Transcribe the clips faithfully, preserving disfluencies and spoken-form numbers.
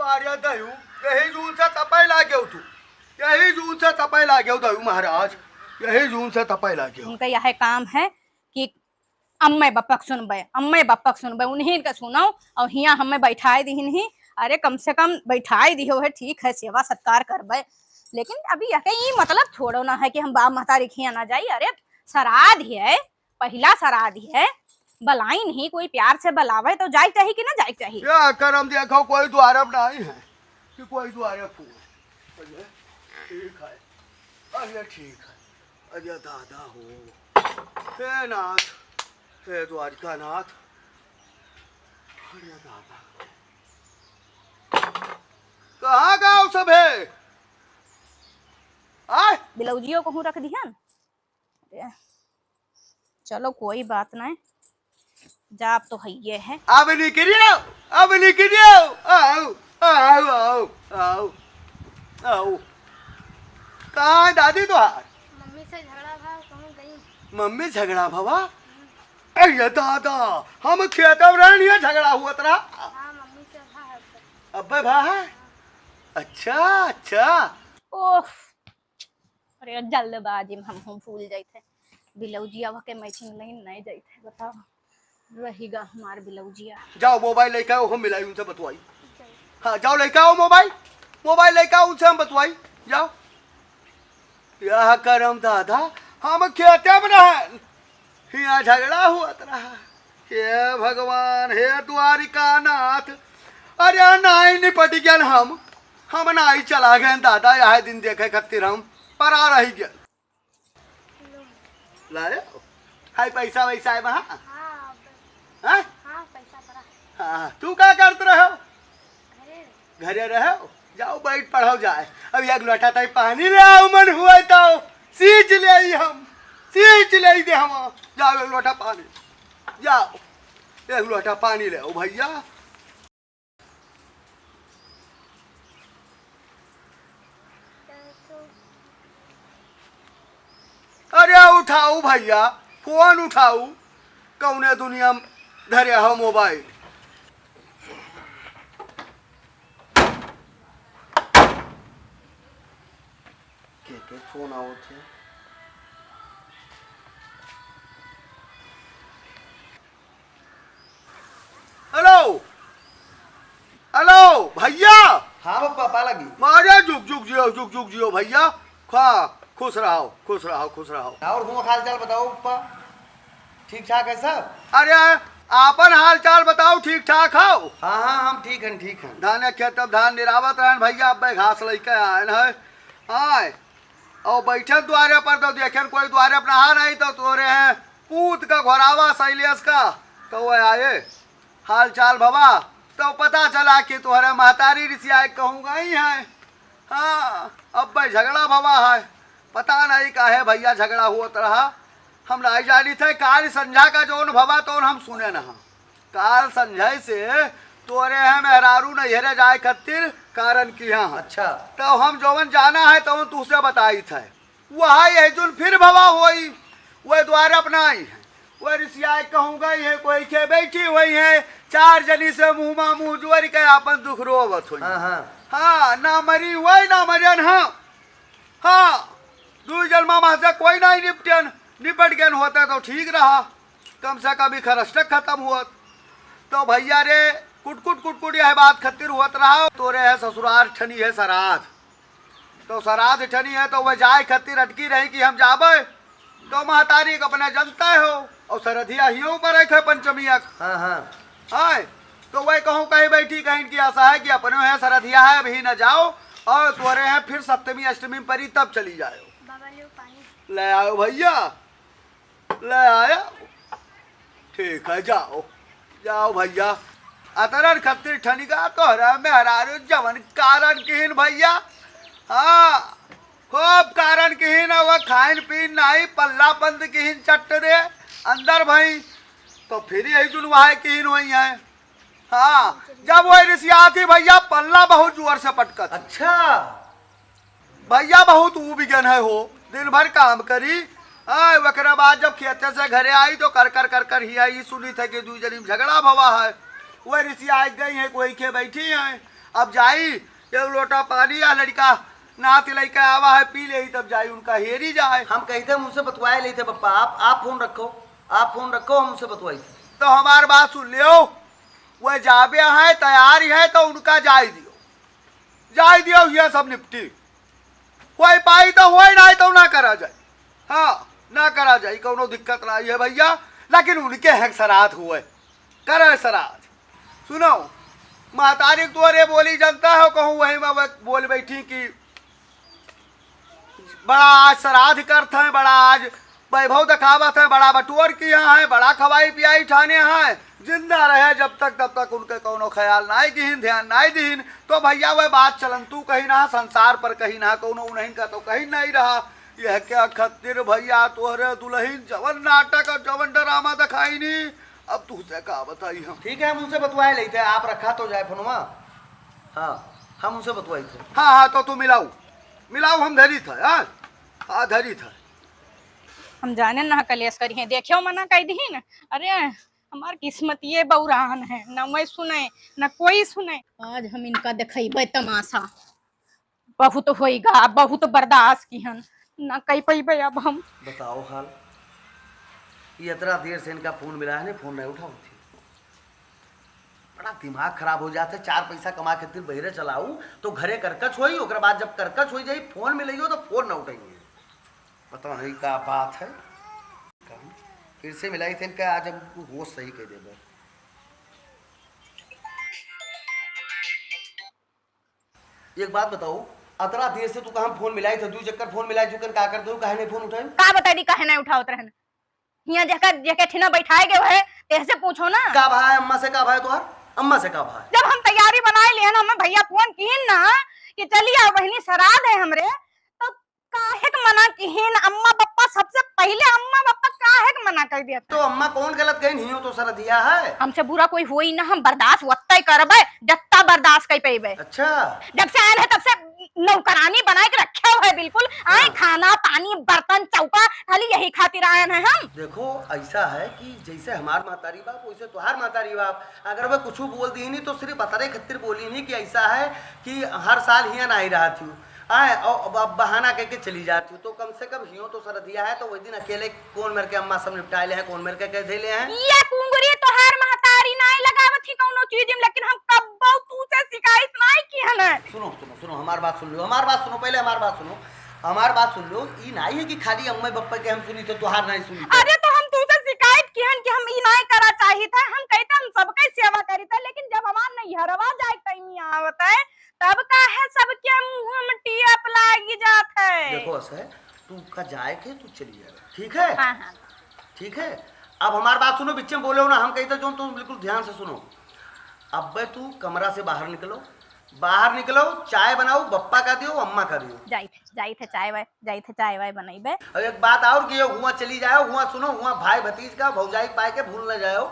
अरे दयू, यही जून से तपै लागेउ तू, यही जून से तपै लागेउ दयू महाराज, यही जून से तपै लागेउ। उनका यह काम है कि अम्मे बप्पक सुनबे, अम्मे बप्पक सुनबे, उन्हीं का सुनौ और हियाँ हमें बैठाए दिहिन ही। अरे कम से कम बैठाए दिहो है, ठीक है, सेवा सत्कार करबे, लेकिन अभी यह ई मतलब थोड़ो ना है कि हम बाप महतारी के हियाँ ना जाई। अरे श्राद्ध है, पहिला श्राद्ध है, बलाइन ही, कोई प्यार से बलावे तो जाए चाही कि ना जाए चाही? या करम देखो, कोई द्वारप नहीं है कि कोई द्वारप हो। अरे ठीक है, अरे ठीक है, अरे दादा हो, हे नाथ, हे द्वारिका नाथ, अरे दादा, कहाँ गाँव सब है? आय, ब्लाउजियो कहूँ रख दिहन। अरे, चलो कोई बात नहीं, जाब तो हइये है। अब निकरियो, अब निकरियो, आओ, आओ, आओ, आओ, आओ। कहाँ है दादी तोहार? मम्मी से झगड़ा भा, कहूँ गई। मम्मी झगड़ा भवा? अरे दादा, हम खेतम रहनी है, झगड़ा हुआ तरा। हाँ, मम्मी से भा है। अब्बे भा है? अच्छा, अच्छा। ओफ। अरे जल्दबाजी में हम, हम भूल जाइत है, ब्लाउजिया के मैचिंग लाइन नहीं जाइत है, बताओ, रहिगा हमार ब्लाउजिया। जाओ मोबाइल लेके आओ, हम मिलाई उनसे बतवाई। हाँ जाओ लेके आओ मोबाइल, मोबाइल लेके आओ उनसे हम बतवाई। जाओ। यह करम दादा, हम खेते में रहन, हियाँ झगड़ा हुआ रहा। हे भगवान, हे द्वारिकानाथ, अरे नाई निपट गयन हम, हम नाई चला गयन दादा, यह दिन देखे खातिर हम परा रह गयन। लाए? हाय पैसा वैसा है वहाँ? हाँ, हाँ? हाँ, पैसा पड़ा। हाँ, तू का करत रहो? घरे रहो, जाओ बैठ पढ़ो जाए। अब एक लोटा ताई पानी ले आओ, मन हुआ तो सींच ले आई हम, सींच ले आई दे हम। जाओ एक लोटा पानी, जाओ एक लोटा पानी ले आओ भैया। अरे उठाऊ भैया, फोन उठाऊ, कौने दुनिया में धरे हो मोबाइल? के के फोन आवत है? हेलो, हेलो भैया। हाँ पप्पा, पा लगी। मारे जुग जुग जियो, जुग जुग जियो भैया। हाँ, खुश रहो, खुश रहो, खुश रहो। और तुम हाल चाल बताओ पप्पा, ठीक ठाक है सब? अरे, आपन हाल चाल बताओ, ठीक ठाक हो? हाँ हाँ, हम ठीक हैं, ठीक हैं। धान खेत अब धान निरावत रहन भैया, अब घास लेके आयन है। आए, और बैठन द्वारे पर तो देखेन कोई द्वारे पर नहा नहीं, तो तोरे हैं पूत का घोरावा शैलेश का, तो वह आए हाल चाल भवा, तो पता चला कि तोहरे महतारी रिसिया कहूँ गई हैं। हाँ, अब भाई झगड़ा भवा है, पता नहीं काहे भैया झगड़ा होत रहा, हम नहीं जानी थे। काल संझा का जौन भवा तौन हम सुने न हाँ। काल संझा से तोरे हैं मेहरारू नैहरे जाए खातिर कारण किया है। अच्छा। तो हम जौन जाना है तौन तुझसे बताई थे। वह यही जुन फिर भवा होई, वह द्वार अपनाई है। वह रिसियाए कहूँ गई है, कोई के बैठी हुई है, चार जनी से मुँह मा मुँह जुअर के आपन दुख रोवत होई। हाँ, हाँ। हाँ, ना मरी हुई, ना मरन, हाँ। हाँ, दुई जन्मा मा से कोई नहीं निपटन, निपट गन होता तो ठीक रहा, कम से कम ई खरस्टक खत्म होत। तो भैया रे, कुटकुट कुटकुट यह बात खत्तिर होत रहा, तोरे है ससुरार ठनी है सराध। तो सराध ठनी है, तो वह जाए खत्तिर अटकी रही कि हम जाबे। तो महतारी के अपने जनते हो, और सरधिया हियो पर है पंचमिया। हाँ, हाँ। आए, तो वह कहूँ कहीं बैठी, कहीं की आशा है कि अपने है सरधिया है, अभी न जाओ, और तोरे हैं फिर सप्तमी अष्टमी में परी तब चली जाओ। बाबा ले पानी। ले आओ भैया, ले आया। ठीक है, जाओ, जाओ भैया। अतरन खत्तिर ठनिका तोहरा मेहरारू जवन कारण किहिन भैया। हाँ, खूब कारण किहिन, अब खाइन पीन नाई, पल्ला बंद किहिन चट्ट दे अंदर भई। तो फिर यही जुन वहाँ किहिन वही है। हाँ, जब वही रिसियाती भैया पल्ला बहुत जोर से पटकत। अच्छा। भैया बहुत ऊब गन है हो, दिन भर काम करी। आय, ओकरे बाद जब खेते से घरे आई तो कर कर कर कर ही आई, सुनी थे कि दुई जनी में झगड़ा भवा है। वह रिसिया गई है, कोई के बैठी है। अब जाई, एक लोटा पानी या लड़िका नाती लइके आवा है, पी लेई, तब जाई उनका हेरी जाए। हम कही थे, हम उनसे बतवाए लेई थे, पप्पा, आप, आप फोन रखो, आप फोन रखो, हम उनसे बतवाई थे। तो हमार बात सुन लियो, वह जाबे है, तैयार है, तो उनका जाए दियो, जाए दियो, ये सब निपटी। होई पाई तो होई, नाहीं तो ना करा जाए। हाँ, ना करा जाए, कौनो दिक्कत नाहीं है भइया, लेकिन उनके हैं श्राद्ध हुए, करे श्राद्ध। सुनो, महतारी तोरे बोली जनता हो, कहूँ वही में वो बोल बैठी कि बड़ा आज श्राद्ध करत हैं, बड़ा आज वैभव देखावत हैं, बड़ा बटोर किया हैं, बड़ा खवाई पियाई ठाने हैं। जिंदा रहे जब तक, तब तक उनके कौनो ख्याल नाहीं किहिन, ध्यान नाहीं दिहिन। तो भइया, वह बात चलंतू कहीं ना, संसार पर कहीं ना, कौनो उन्हीं का तो कहीं नाहीं रहा। यह क्या खत्तिर भइया, तोहरे दुलहिन जवन नाटक और जवन ड्रामा देखाइनी, अब तुहसे का बताई हम। ठीक है, हम उनसे बतवाए लेई थे, आप रखा तो जाए फोनवा। हाँ, हम उनसे बतवाई थे। हाँ, हाँ, तो तू मिलाऊ, मिलाऊ, हम धरी था, हाँ, हाँ, धरी था। हम जाने ना कलेश करी हैं, देखियो मना कह दी ना। अरे, हमार किस्मत ये बौरान है, ना मैं सुने, ना कोई सुने। आज हम इनका देखइबे तमाशा। बहुत होइगा, बहुत बर्दाश्त किहन, ना कह पइबे अब हम। बताओ हाल, ये इतना देर से इनका फोन मिला है, नहीं फोन नहीं उठावत ही। बड़ा दिमाग खराब हो जात है, चार पैसा कमा के दिन बहिरे चलाऊ तो घरे करकच होई, ओकरे बाद जब करकच हो जाई, फोन मिलइयो तो फोन ना उठाइए। पता नहीं का बात है, फिर से मिलाई थे इनका, आज हम होश सही कह देबे। एक बात बताओ, अतरा देर से तू कहाँ फोन मिलाई थे, दू चक्कर फोन मिलाई चुकन, का कर दो, काहे नहीं फोन उठाई? का बताई दी, काहे नहीं उठावत रहन? हियाँ जेकर, जेके ठिना बैठाए गए है, तेहसे पूछो ना। का भाई, अम्मा से का भाई तोहार? अम्मा से का भाई? जब हम तैयारी बनाए लिए ना, हमें भइया फोन किहिन ना कि चली आओ बहिनी, श्राद्ध है हमरे, तो काहे के मना किहिन? अम्मा बप्पा, सबसे पहिले अम्मा बप्पा काहे के मना कर दिया? तो अम्मा कौन गलत कहिन, हियो तो श्राद्धिया है। हमसे बुरा कोई होई ना, हम बर्दाश्त वत्ते करबे, जत्ता बर्दाश्त कर पेबे। अच्छा। जब से आयल है तब से नौकरानी बनाए के रखे हुए बिल्कुल। आए हाँ। खाना, पानी, बर्तन, चौका, खाली यही खातिर आयन है हम। देखो, ऐसा है कि जैसे हमार महतारी बाप, वैसे तोहार महतारी बाप। अगर वह कुछ बोल दी नहीं तो सिर्फ अतरे खत्तिर बोली नहीं कि ऐसा है कि हर साल हियाँ नहीं रहत हूँ। आए, और अब, अब बहाना कह के चली जात हूँ। तो कम से कम हियो तो श्राद्धिया है, तो वही दिन अकेले कौन मेर के अम्मा सब निपटाए ले हैं, कौन मेर के कह दे ले हैं। ये कुंगरी तोहार महतारी नाई लगावत ही कौनो चीज में, लेकिन हम कब्बो तू से शिकायत नाई किहन। सुनो, सुनो, सुनो, हमार बात सुन लो, हमार बात सुनो, पहले हमार बात सुनो, हमार बात सुन लो। ई नाई है कि खाली अम्मा बप्पा के हम सुनी थे, तोहार नाई सुनी थे। अरे तो हम तू से शिकायत किहन कि हम ई नाई करा चाहित है, हम कहते हम सबके सेवा करी थे, लेकिन जब हमार नैहरवा जाए टाइम आवत है, तब काहे सबके मुंह में टीप लागी जात है? देखो, ऐसा है, तू का जाए के तू चली जाए, ठीक है? हाँ, हाँ। ठीक है, अब हमार बात सुनो, बिच्चे में बोलो ना, हम कहते जो तुम बिल्कुल ध्यान से सुनो। अब बे तू कमरा से बाहर निकलो, बाहर निकलो, चाय बनाओ, बप्पा का दियो, अम्मा का दियो। जाइत है, जाइत है, चाय वाय, जाइत है, चाय वाय बनइबे। अब एक बात और कि हुआ चली जाओ, हुआ सुनो, हुआ भाई भतीज का, भौजाई पाए के भूल न जाओ।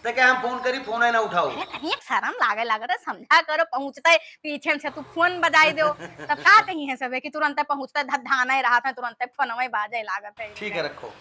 ते के हम फोन करी, फोन ही ना उठाओ। अरे, तनी एक शरम लागे, लागत है, समझा करो, पहुँचते पीछे से तू फोन बजाई दो, तब का कही है सबे कि तुरंते पहुँचते धधाना ही रहा था, तुरंते फोनवे बाजे लागत है। ठीक है, रखो।